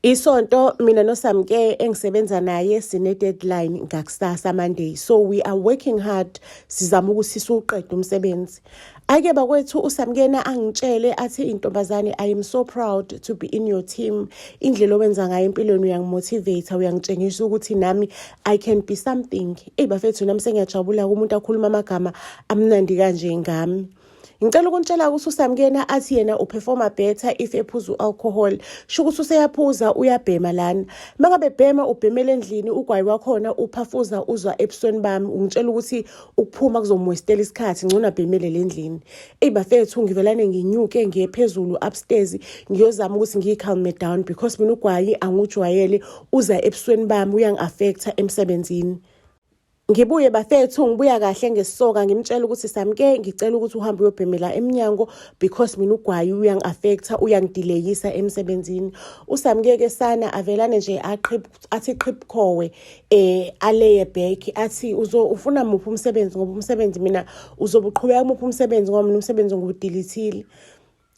Isonto mina noSamke engisebenza naye sine-deadline ngakusasa Monday, so we are working hard, sizama ukuthi siwuqede umsebenzi. Ake bakwethu, uSamkena angitshele athi, "Intombazane, I am so proud to be in your team. Indlela owenza ngayo empilweni uyangimotivate, uyangitshengisa ukuthi nami I can be something." Eyi bafethu, nami sengiyajabula umuntu akhuluma amagama amnandi kanje ngami. Ngicela ukuntshela ukuthi uSamkena athi yena uperforma better if ephuza u-alcohol. Sho ukuthi useyaphuza, uyabhema lana. Mangabe bhema, ubhemela endlini, ugwayi wakhona uphafuza uzwa ebusweni bami. Ungitshela ukuthi ukuphuma kuzomwastela isikhathi, ngcono abhemele le ndlini. Eyi bafethu, ngivelane nginyuke ngiye phezulu upstairs, ngiyozama ukuthi ngiyi-calm down because mina ugwayi angujwayele, uza ebusweni bami, uyangi-affecta emsebenzini. Ngibuye bafethu, ngibuya kahle ngesisoka, ngimtshela ukuthi, "Samke, ngicela ukuthi uhambe uyobhemela eminyango because mina ugwayi uyangi-affecta, uyangidelayisa emsebenzini." USamke-ke sana avelane nje athi qhiphowe, aleye back, athi, "Uzo ufuna muphi umsebenzi? Ngoba umsebenzi mina uzobe uqhubeka muphi umsebenzi? Ngoba mina umsebenzi ngiwudelethile."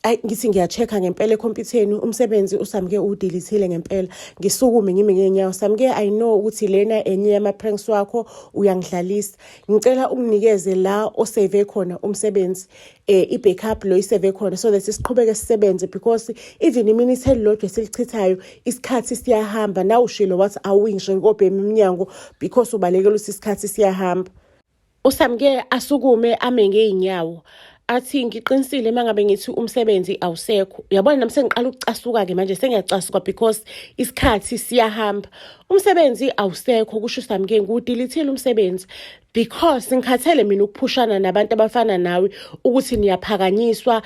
Ayi, ngithi ngiya-check-a ngempela ekhompyutheni, umsebenzi uSamke uwudelethile ngempela. Ngisukume ngime ngey'nyawo. "Samke, I know ukuthi lena enye yama-pranks wakho, uyangidlalisa. Ngicela unginikeze la osave khona umsebenzi, i-backup lo isave khona, so that siqhubeke sisebenze, because even iminute elilodwa esilichithayo, isikhathi siyahamba. Nawe ushilo wathi awuyi ngisho kobhema iminyango because ubalekela ukuthi isikhathi siyahamba." USamke asukume ame ngey'nyawo, athi, "Ngiqinisile uma ngabe ngithi umsebenzi awusekho. Uyabona, nami sengiqala ukucasuka-ke manje, sengiyacasuka because isikhathi siyahamba. Umsebenzi awusekho," kusho uSamke, "ngiwudelethile umsebenzi because ngikhathele mina ukuphushana nabantu abafana nawe, ukuthi niyaphakanyiswa,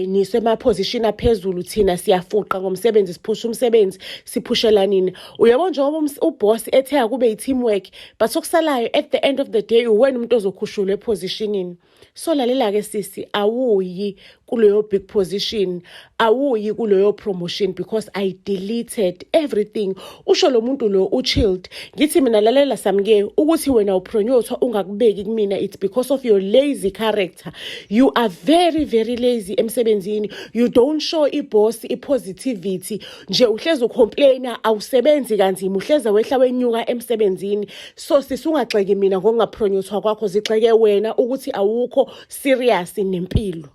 niswe ema-position aphezulu, thina siyafuqa ngomsebenzi, siphusha umsebenzi, siphushela nini. Uyabo, njengoba uboss ethe akube i-teamwork, but okusalayo at the end of the day uwena umuntu ozokhushulwa epositionini. So lalela-ke sisi, awuyi kuleyo big position, awuyi kuleyo promotion because I deleted everything." Usho lo muntu lo uchilled. Ngithi mina, "Lalela Samke, ukuthi wena upromothwa ungakubeki kumina, it's because of your lazy character. You are very very lazy emsebenzini. You don't show iboss i-positivity nje, uhlezi ucomplaina, awusebenzi kanzima, uhleze wehla wenyuka emsebenzini. So sisi, ungagxeki mina ngokungapromothwa kwakho, zigxeke wena ukuthi awukho serious nempilo."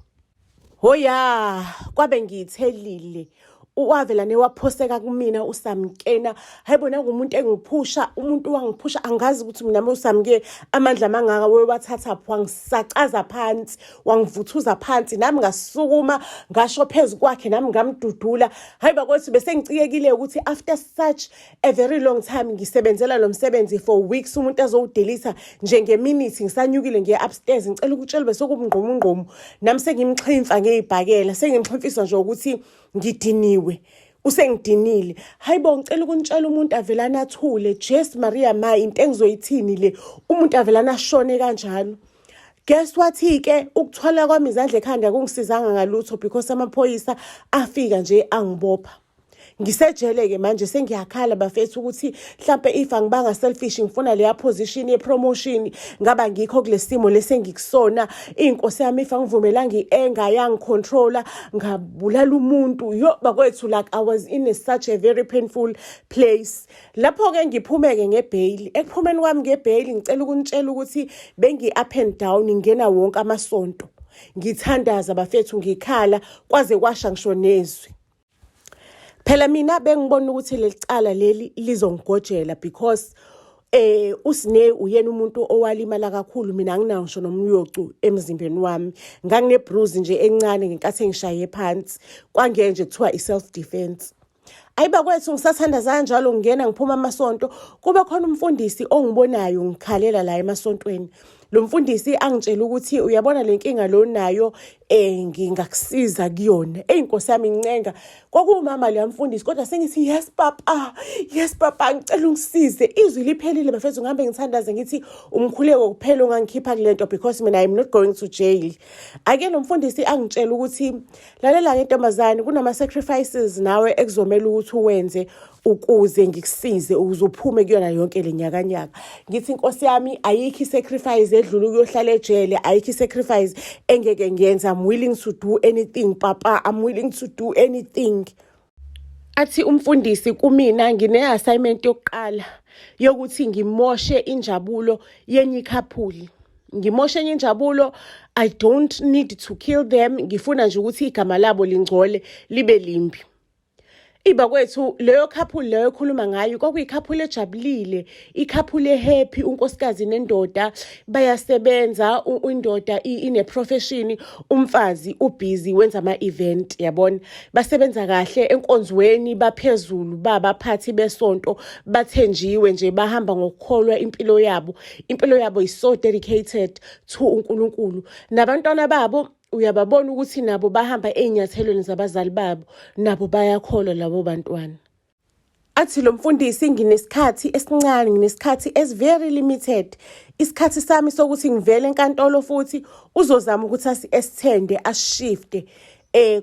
Hoya, kwabe ngiyithelile, wavela newaphoseka kumina uSamkena. Hayi bona, ngumuntu engiphusha, umuntu wangiphusha, angazi ukuthi mina uSamke amandla amangaka wewathatha phi. Wangisacaza phansi, wangivuthuza phansi, nami ngasukuma ngasho phezu kwakhe, nami ngamdudula. Hayi bakwethu, bese ngicikekile ukuthi after such a very long time ngisebenzela lo msebenzi for weeks, umuntu azowudelisa njengeminute. Ngisanyukile ngiye upstairs, ngicela ukutshela, bese kubungqomungqomu, nami sengimxhimfa ngey'bhakela, sengimxhimfiswa nje ukuthi ngidiniwe, usengidinile. Hayi bo, ngicela ukunitshela, umuntu avelana athule. Jesu Maria, ma into engizoyithini le, umuntu avelana ashone kanjalo. Guess what-ke, ukuthwala kwami izandla ekhanda kungisizanga ngalutho because amaphoyisa afika nje angibopha. Ngisejele-ke manje, sengiyakhala bafethu ukuthi mhlampe if angibanga selfish, ngifuna leya position ye-promotion, ngaba ngikho kule simo lesi engikusona. Iy'nkosi yami, if angivumelanga i-anger yangicontrola, ngabulala umuntu. Yo bakwethu, like I was in such a very painful place. Lapho-ke ngiphume-ke ngebheyili. Ekuphumeni kwami ngebheyili, ngicela ukunitshela ukuthi bengi-up and down, ngingena wonke amasonto, ngithandaza bafethu, ngikhala kwaze kwasha ngisho nezwi. Phela mina bengibona ukuthi leli cala leli lizongigojela because uSine uyena umuntu owalimala kakhulu, mina anginawo ngisho nomyocu emzimbeni wami. Ngangine-bruise nje encane ngenkathi engishaye phansi, kwangeke nje kuthiwa i-self defense. Ayi bakwethu, ngisathandaza kanjalo, ngingena ngiphuma amasonto, kube khona umfundisi ongibonayo ngikhalela la emasontweni. Lo mfundisi angitshela ukuthi, "Uyabona le nkinga lo nayo, ngingakusiza kuyona." Eyi Nkosi yami, ngincenga, kwakuwumama leya mfundisi, kodwa sengithi, "Yes papa, yes papa, ngicela ungisize." Izwi liphelile bafethu, ngihambe ngithandaze, ngithi umkhuleko kuphela ongangikhipha kule nto because mina I'm not going to jail. Ake lo mfundisi angitshela ukuthi, "Lalela-ke ntombazane, kunama-sacrifices nawe ekuzomela ukuthi uwenze ukuze ngikusize, ukuze uphume kuyona yonke le nyakanyaka." Ngithi, "Inkosi yami, ayikho i-sacrifice edlula ukuyohlala ejele, ayikho i-sacrifice engeke ngiyenza. I'm willing to do anything, papa, I'm willing to do anything." Athi umfundisi kumina ngine-assignment yokuqala yokuthi ngimoshe injabulo yenye i-couple. Ngimoshe enye injabulo. I don't need to kill them, ngifuna nje ukuthi igama labo lingcole, libe limbi. Iba kwethu leyo couple leyo ekhuluma ngayo kwakuyi-couple ejabulile, i-couple e-happy, unkosikazi nendoda bayasebenza, indoda ine-profession, umfazi ubhizi wenza ama-event, yabona. Basebenza kahle enkonzweni, baphezulu, babaphathi besonto, bathenjiwe nje, bahamba ngokukholwa impilo yabo. Impilo yabo is so dedicated to uNkulunkulu. Nabantwana babo uyababona ukuthi nabo bahamba ey'nyathelweni zabazali babo, nabo bayakholwa labo bantwana. Athi lo mfundisi, nginesikhathi esincane, nginesikhathi esi-very limited. Isikhathi sami sokuthi ngivele enkantolo futhi uzozama ukuthi asi-extende, asishifte.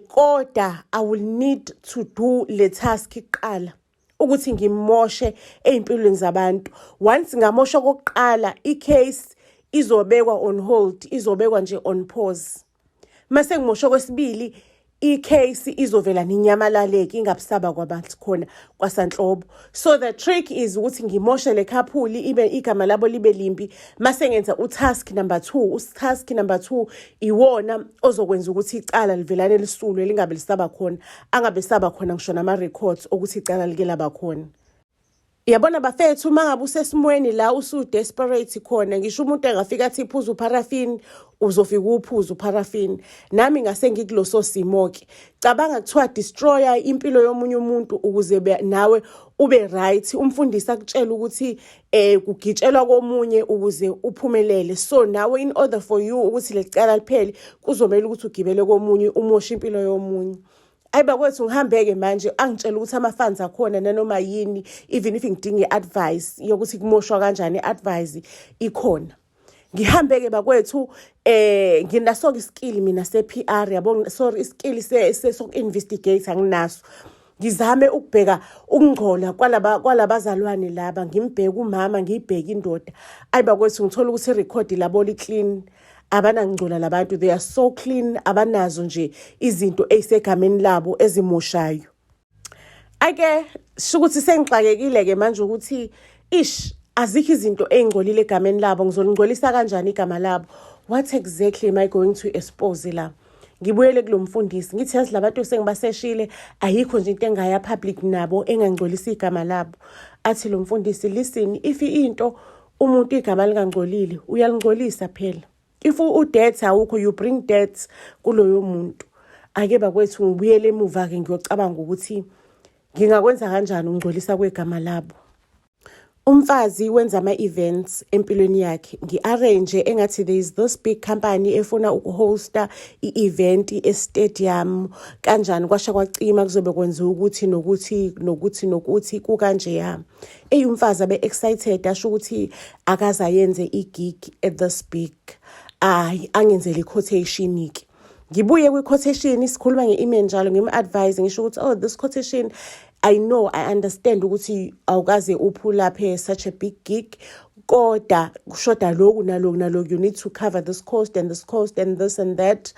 Kodwa I will need to do le task kuqala ukuthi ngimoshe ey'mpilweni zabantu. Once ngamosha okokuqala, i-case izobekwa on hold, izobekwa nje on pause. Mase ngimosha okwesibili, i-case izovela ninyamalale-ke, ingabusaba kwabantu khona kwasanhlobo. So the trick is ukuthi ngimoshe le couple, ibe igama labo libe limbi, mase ngenza u-task number 2. U-task number 2 iwona ozokwenza ukuthi icala livelane lisulwe, lingabe lisaba khona, angabe saba khona ngisho nama-records okuthi icala like laba khona. Yabona bafethu, uma ngabe usesimweni la usu-desperate khona, ngisho umuntu engafika athi phuza upharafini, uzofika uphuze upharafini. Nami ngase ngikuloso simo-ke. Cabanga kuthiwa destroya impilo yomunye umuntu ukuze nawe ube right. Umfundisi akutshela ukuthi kugitshelwa komunye ukuze uphumelele. So nawe, in order for you ukuthi lecala liphele, kuzomela ukuthi ugibele komunye, umoshe impilo yomunye. Ayi bakwethu, ngihambe-ke manje, angitshela ukuthi ama-funds akhona nanoma yini, even if ngidinga i-advice yokuthi kumoshwa kanjani, i-advice ikhona. Ngihambe-ke bakwethu, nginaso-ke i-skill mina se-PR, yabo, sorry, i-skill soku-investigate anginaso. Ngizame ukubheka ukungcola kwalaba kwalabazalwane laba, ngimbheke umama, ngiyibheke indoda. Ayi bakwethu, ngithola ukuthi irekhodi labo li-clean, abanangcola labantu, they are so clean, abanazo nje izinto ey'segameni labo ezimoshayo. Ake shukuthi sengixakekile-ke manje ukuthi ish, azikho izinto ey'ngcolile egameni labo, ngizolingcolisa kanjani igama labo? What exactly am I going to expose la? Ngibuyele kulo mfundisi, ngithi yazi labantu sengibaseshile, ayikho nje into engaya public nabo engangcolisa igama labo. Athi lo mfundisi, listen, if into umuntu igama lingangcolile, uyalingcolisa phela. If u-dirt awukho, you bring dirt kuloyo muntu. Ake bakwethu, ngibuyele emuva-ke, ngiyocabanga ukuthi ngingakwenza kanjani ukungcolisa kwegama labo. Umfazi wenza ama-events empilweni yakhe. Ngi-arrange engathi there is this big company efuna ukuhosta i-event e-stadium, kanjani kwasha kwacima, kuzobe kwenziwa ukuthi nokuthi nokuthi nokuthi kukanjeya. Eyi, umfazi abe excited, asho ukuthi akaze ayenze i-gig at this big. Ayi, angenzele i-quotation-ke. Ngibuye kwi-quotation, sikhuluma nge-email njalo, ngim-advise, ngisho ukuthi oh, this quotation, I know, I understand ukuthi awukaze uphulaphe such a big gig, kodwa kushoda lokhu naloku naloku, you need to cover this cost and this cost and this and that.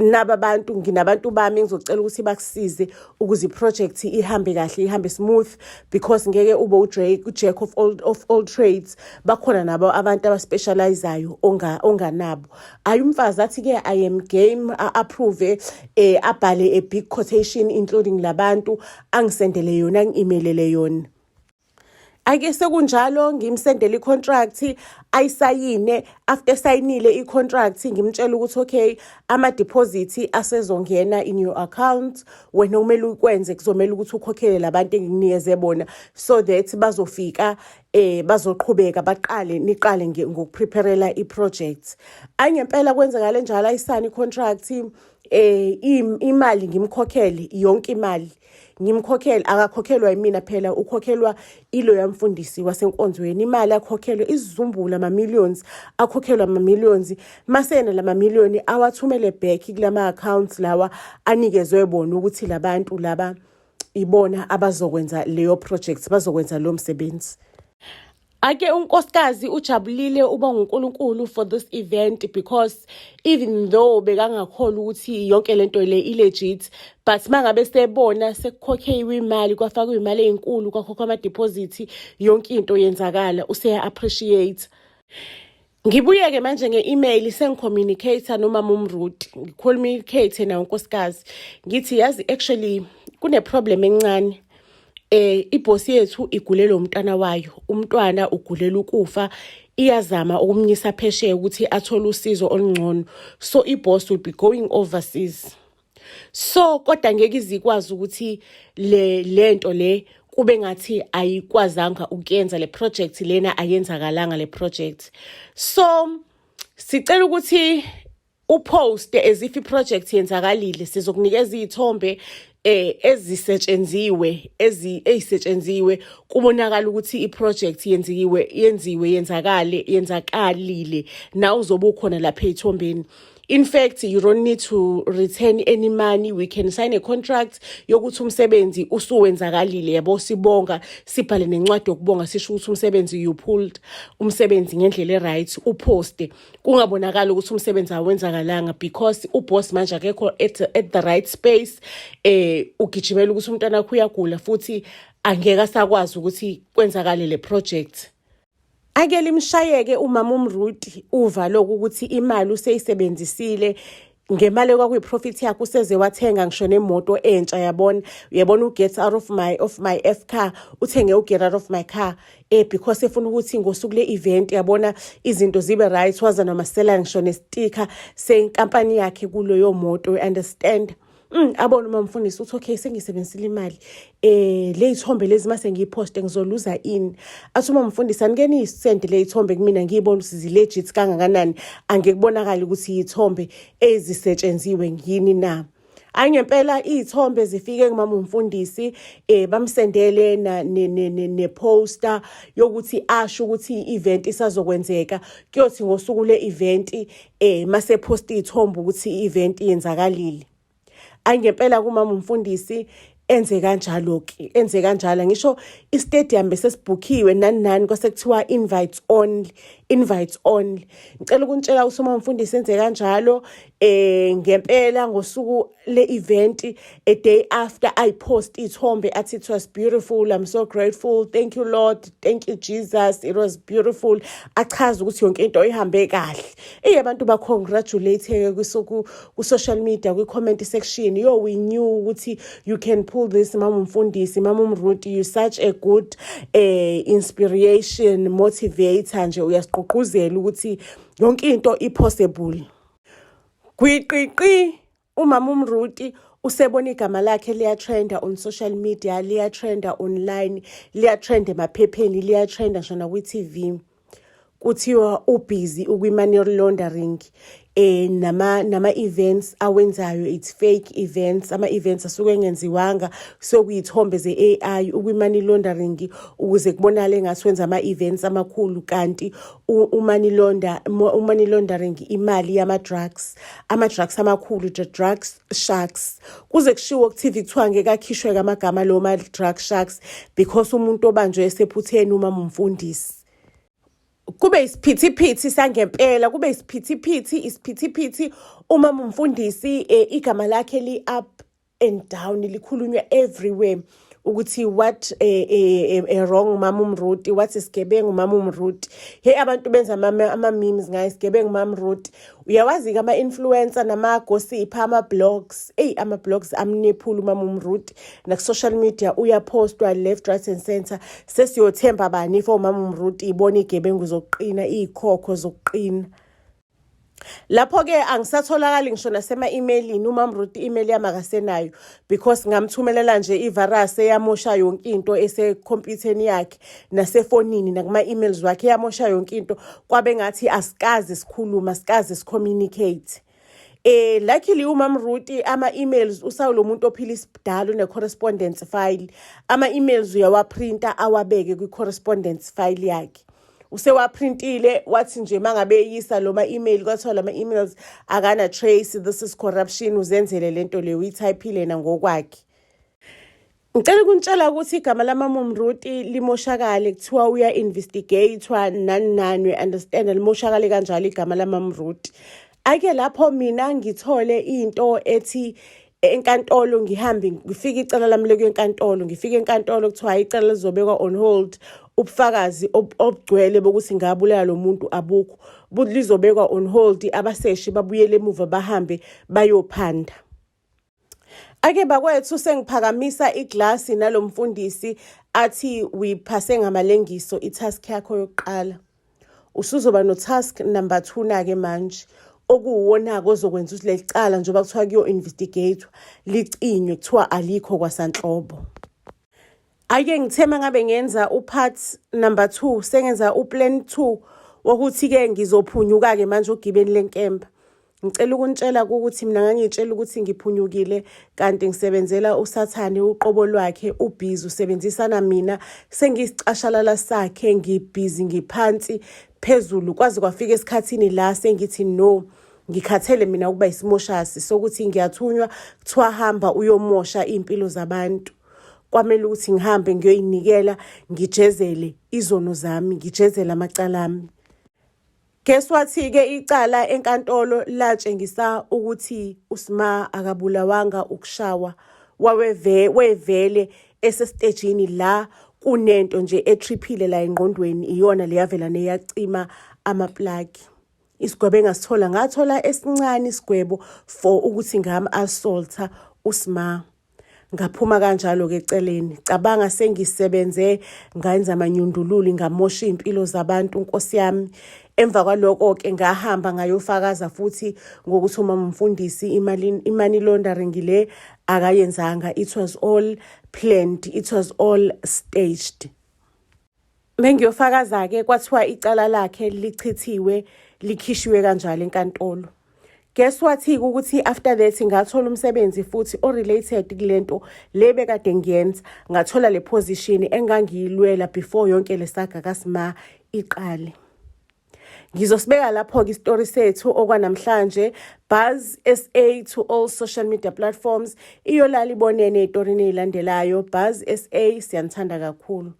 Naba abantu, nginabantu bami engizocela ukuthi bakusize ukuze i-project ihambe kahle, ihambe smooth, because ngeke ube uDrake, ujack of all trades, bakhona nabo abantu abaspecializayo onganabo. Ayi, umfazi athi-ke I am game, a-approve, abhale a big quotation including labantu, angisendele yona, angi-emailele yona. Ake sekunjalo, ngimsendele i-contract, ayisayine. After sayinile i-contract, ngimtshela ukuthi okay, ama-deposit asezongena in your account, wena kumele ukwenze, kuzomela ukuthi ukhokhele labantu engikunikeze bona so that bazofika bazoqhubeka, baqale, niqale ngokupreparela i-project. Ayingempela kwenzakale njalo, ayisayine i-contract, imali ngimkhokhele yonke imali, ngimkhokhele. Akakhokhelwa yimina phela, ukhokhelwa iloya mfundisi wasenkonzweni. Imali akhokhelwe isizumbulu, ama-millions, akhokhelwa ama-millions. Masena lama-million awathumele back kulama accounts lawa anikezwe bona ukuthi labantu laba ibona abazokwenza leyo project, bazokwenza lo msebenzi. Ake unkosikazi ujabulile, ubonga uNkulunkulu for this event, because even though bekangakholwa ukuthi yonke lento le i-legit, but mangabe sebona sekukhokheyiwe imali, kwafakwa imali ey'nkulu, kwakhokhwa ama-deposit, yonke into yenzakala, useya-appreciate. Ngibuye-ke manje nge-email, sengicommunicate nomama uMruti, ngicommunicate naye unkosikazi, ngithi, "Yazi, actually kune-problem encane. Ibhosi yethu igulela umntwana wayo, umntwana ugulela ukufa, iyazama ukumnyisa phesheya ukuthi athole usizo olungcono. So iboss will be going overseas, so kodwa ngeke izikwazi ukuthi le lento le kube ngathi ayikwazanga ukuyenza le project lena, ayenzakalanga le project. So sicela ukuthi upost as if iproject yenzakalile. Sizokunikeza izithombe ezisetshenziwe, ezisetshenziwe, kubonakala ukuthi iproject yenziwe, yenziwe, yenzakale, yenzakalile, na uzobe ukhona lapha ezithombeni. In fact, you don't need to return any money. We can sign a contract yokuthi umsebenzi usuwenzakalile, yabo. Sibonga, sibhale nencwadi yokubonga, sisho ukuthi umsebenzi, you pulled umsebenzi ngendlela e-right. Uposte kungabonakali ukuthi umsebenzi awenzakalanga, because uboss manje akekho at the right space. Ugijimela ukuthi umntwana wakhe uyagula futhi angeke asakwazi ukuthi kwenzakale le project." Ake limshayeke umama uMruti uva lokhu ukuthi imali useyisebenzisile, ngemali ekwakuyi-profit yakhe useze wathenga ngisho nemoto entsha, yabona, uyabona, u-get out of my F car, uthenge u-get out of my car, because efuna ukuthi ngosuku le-event, yabona, izinto zibe right. Waza nomasela ngisho nestika senkampani yakhe kuleyo moto, you understand? Abone uma mfundisi uthi, "Okay, sengisebenzisile imali, le ithombe lezi mase ngiyiphoste ngizoluza ini?" Athi uma mfundisi, "Anike niyisende le ithombe kumina, ngiyibone ukuthi zi-legit kangakanani, angekubonakala ukuthi iy'thombe ezisetshenziwe ngini na." Hayi, ngempela iy'thombe zifike kumama umfundisi, bamsendele na ne-poster yokuthi asho ukuthi i-event isazokwenzeka. Kuyothi ngosuku le-event, mase post iy'thombe ukuthi i-event yenzakalile. Ayi, ngempela kumama umfundisi enze kanjalo-ke, enze kanjalo. Ngisho i-stadium besesibhukhiwe, nani nani, kwase kuthiwa invites only, invites only. Ngicela ukuntshela ukuthi uma umfundisi enze kanjalo, ngempela ngosuku le-event, a day after, ayipost iy'thombe, athi, "It was beautiful. I'm so grateful. Thank you, Lord. Thank you, Jesus. It was beautiful." Achaze ukuthi yonke into ihambe kahle. Eyi, abantu bacongratulate-ke ku-social media, kwi-comment section. "Yo, we knew ukuthi you can pull this, mama umfundisi, mama uMruti. You such a good inspiration, motivator nje, uyasigqugquzela ukuthi yonke into i-possible." Gwiqiqi, umama uMruti usebona igama lakhe liyatrenda on social media, liyatrenda online, liyatrenda emaphepheni, liyatrenda ngisho nakwi-TV. Kuthiwa ubhizi ukwi-money laundering, nama events awenzayo, it's fake events, ama events asuke engenziwanga, sokuyithombe ze-AI, ukwi-money laundering ukuze kubonakale engathi wenza ama-events amakhulu, kanti u-money laundering imali yama-drugs, ama-drugs amakhulu, the drugs sharks. Kuze kushiwo ku-TV, kuthiwa ngeke akhishwe amagama lawo ma-drug sharks because umuntu obanjwe esephutheni umama umfundisi. Kube isiphithiphithi sangempela, kube isiphithiphithi, isiphithiphithi. Umama umfundisi, igama lakhe li up and down, likhulunywa everywhere ukuthi what a wrong mama uMruti, what isigebengu mama uMruti. Hey, abantu benza ama-memes ngaye, isigebengu mama Mruti. Uyawazi-ke ama-influencer nama-gossip, ama-blogs, eyi, ama-blogs amnephula umama uMruti, naku-social media uyapostwa left, right and center. Sesiyothemba bani if umama uMruti ibona iy'gebengu zokuqina, iy'khokho zokuqina? Lapho-ke angisatholakali ngisho nasema-emailini umama Ruti, i-email yami akasenayo, because ngamthumelela nje ivirus eyamosha yonke into esekhompyutheni yakhe, nasefonini, nakuma-emails wakhe, eyamosha yonke into, kwabe ngathi asikaze sikhulume, asikaze sicommunicate. Luckily umama Ruti ama-emails usawulo muntu ophila isidala, une-correspondence file. Ama-emails uyawaprinta, awabeke kwi-correspondence file yakhe. Usewaprintile, wathi nje mangabe eyisa lo ma-email, kwathiwa lama-emails akana trace. This is corruption, uzenzele lento leyo, uyithayiphile yena ngokwakhe. Ngicela ukunitshela ukuthi igama lamamumruti limoshakale, kuthiwa uya-investigathwa nani nani, we-understand, limoshakale kanjalo igama lamamruti. Ake lapho mina ngithole into ethi enkantolo ngihambe ngifike icala lami lekuya enkantolo, ngifike enkantolo kuthiwa icala lizobekwa on hold, ubufakazi obugcwele bokuthi ngabulala lo muntu abukho, lizobekwa on hold, abaseshi babuyele emuva bahambe bayophanda. Ake bakwethu sengiphakamisa iglasi nalo mfundisi athi uyiphase ngamalengiso i-task yakho yokuqala. Usuzoba no-task number 2 na-ke manje, okuwuwona-ke ozokwenza ukuthi leli cala njengoba kuthiwa kuyo-investigate-wa licinywe, kuthiwa alikho kwasanhlobo. Ake ngithe mangabe ngenza u-part number 2, sengenza u-plan 2 wokuthi-ke ngizophunyuka-ke manje ogibeni lenkemba. Ngicela ukunitshela ukuthi mina ngangiyitshela ukuthi ngiphunyukile, kanti ngisebenzela uSathane uqobo lwakhe, ubhizi usebenzisana mina, sengiyisicashalala sakhe, ngibhizi ngiphansi phezulu, kwaze kwafika esikhathini la sengithi no, ngikhathele mina ukuba isimoshasi sokuthi ngiyathunywa kuthiwa hamba uyomosha iy'mpilo zabantu. Kwamele ukuthi ngihambe ngiyoyinikela, ngijezele izono zami, ngijezele amacala ami. Guess what-ke, icala enkantolo latshengisa ukuthi uSma akabulawanga ukushawa, wevele esesitejini la kunento nje etriphile la engqondweni, iyona leyavela neyacima amaplagi. Isigwebo engasithola, ngathola esincane isigwebo for ukuthi ngam-assaulta uSma. Ngaphuma kanjalo-ke eceleni. Cabanga sengisebenze ngayenza amanyundululi, ngamosha iy'mpilo zabantu, Nkosi yami. Emva kwaloko-ke ngahamba ngayofakaza futhi ngokuthi umama umfundisi imali laundering le akayenzanga. It was all planned, it was all staged. Mengiyofakaza-ke kwathiwa icala lakhe lichithiwe, likhishiwe kanjalo enkantolo. Guess what-ke, ukuthi after that ngathola umsebenzi futhi o-related kulento le bekade ngiyenza, ngathola le position engangiyilwela before yonke le saga kaSma iqale. Ngizosibeka lapho-ke isitori sethu okwanamhlanje. Buzz SA to all social media platforms. Iyolala ibonene ey'torini ey'landelayo. Buzz SA, siyanithanda kakhulu.